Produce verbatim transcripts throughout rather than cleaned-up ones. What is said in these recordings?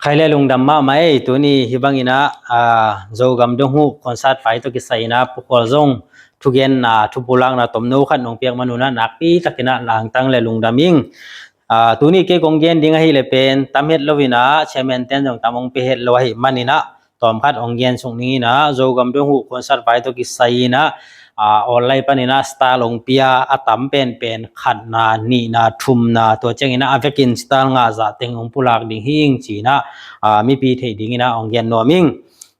Khai le lungdam mahmah ei, tuni hih bangin ah, aa, Zogam dong huh concert vai tawh kisai in ah Pu Khual zong thugenna, thupulakna tomno khat nong piak man un ah nakpi takin ah langtang le lungdam ing. Aa, tuni kei kong gen ding ahih leh pen tam het lo in ah, chairman ten zong tam hong pia het lo ahih manin ah, tawmkhat hong gen suk ning in ah, Zogam dong huh concert vai tawh kisai in ah, aa, online panin ah style hong pia a tam penpen khatna, nihna, thumna, tua ciangin ah a vekin style ngah zah teng hong pulak ding hi ing ci-in ah, aa, mipi theih dingin ah hong gen nuam ing.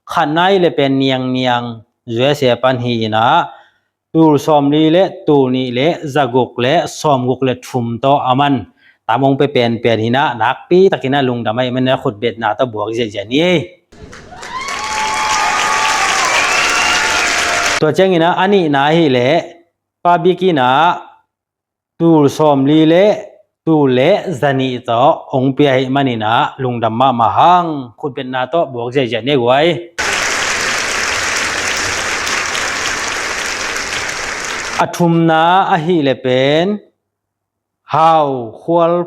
Khatna ahih leh pen Niang Niang, U S A pan hi in ah, tul sawmli le tul nih le zaguk le sawmguk le thum tawh a man tam hong pia penpen hi in ah, nakpi takin ah lungdam ahih manin ah khutbetna tawh buak ziahziah ni ei. Tua ciangin ah a nihna ahih leh Pa Bik in ah tul sawmli le tul le zanih tawh hong pia ahih manin ah lungdam mahmah hang, khutbetna tawh buak ziahziah ni ei guai. A thumna ahih leh pen Hau Khual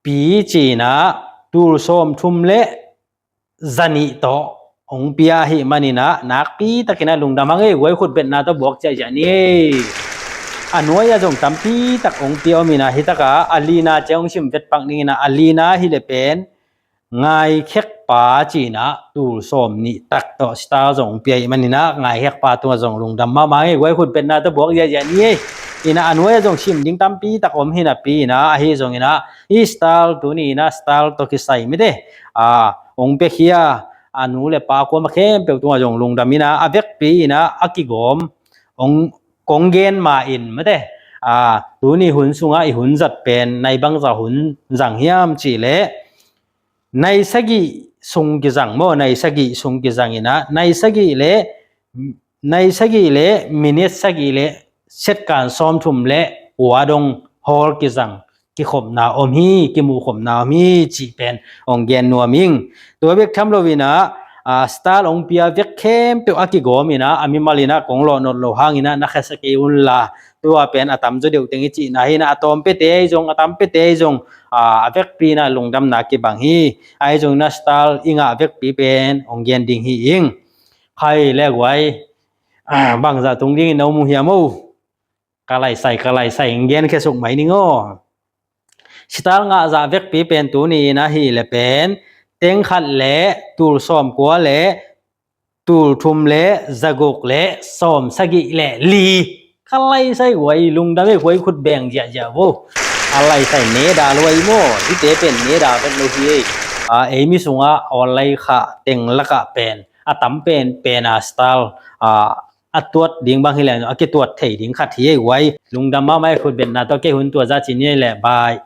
Pi ci-in ah tul sawmthum le zanih tawh hong pia ahih manin ah nakpi takin ah lungdam hang ei guai, khutbetna tawh buak ziahziah ni ei. A nuai ah zong tampi tak hong pia om in ah, hi tak ah a lina ciang hong sim vet pak ning in ah, a lina ahih leh pen Ngai Khek Pa ci-in ah tul sawmnih tak tawh style zong hong pia ahih manin ah Ngai Khek Pa tungah zong lungdam mahmah ei guai, khutbetna tawh buak ziahziah ni ei. In ah a nuai ah zong sim ding tampi tak om hi napi in ah, ahi zongin ah hih style tuni in ah style tawh kisai mite, aa, hong piakhia a nu le pa kuamah khempeuh tungah zong lungdam in ah, a vekpi in ah a kigawm hong, kong gen ma-in mate, aa, tuni hun sungah i hun zat pen nai bangzah hun zang hiam cih leh nai sagih sung kizang maw, nai sagih sung kizang in ah, nai sagih le, nai sagih le minit sagih le second sawmthum le kua dong hawl kizang, kikhopna om hi, kimuhkhopna om hi cih pen hong gen nuam ing. Tua bek tham lo in ah, aa, style hong pia vek khempeuh a kigawm in ah, a mimal in ah kong lawh nawn loh hangin ah na khiasak kei un la, tua pen a tamzaw deuh teng i cihna hi in ah, a tawm piate ahi zong, a tam piate ahi zong, aa, a vekpi in ah lungdamna kibang hi. Ahi zongin ah style i ngah vekpi pen hong gen ding hi ing. Khai le guai, aa, bangzah tung dingin na om uh hiam o? Ka laisai, ka laisai, hong genkhia suk mai ning aw. Style ngah zah vekpi pen tuni in ahih leh pen teng khat le tul sawmkua le tul thum le zaguk le sawmsagih le li. Ka laisai guai, lungdam ei guai, khut beng ziahziah vo. A laisai neda lo ahi maw, hihte pen neda vet lo hi ei. Aa, ei mi sungah online khah teng lakah pen a tam penpen a style, aa, a tuat ding bang hi leh a kituat thei ding khat hi ei guai. Lungdam mahmah ei, khutbetna tawh kei hun tua zah ci ni ei leh, bye.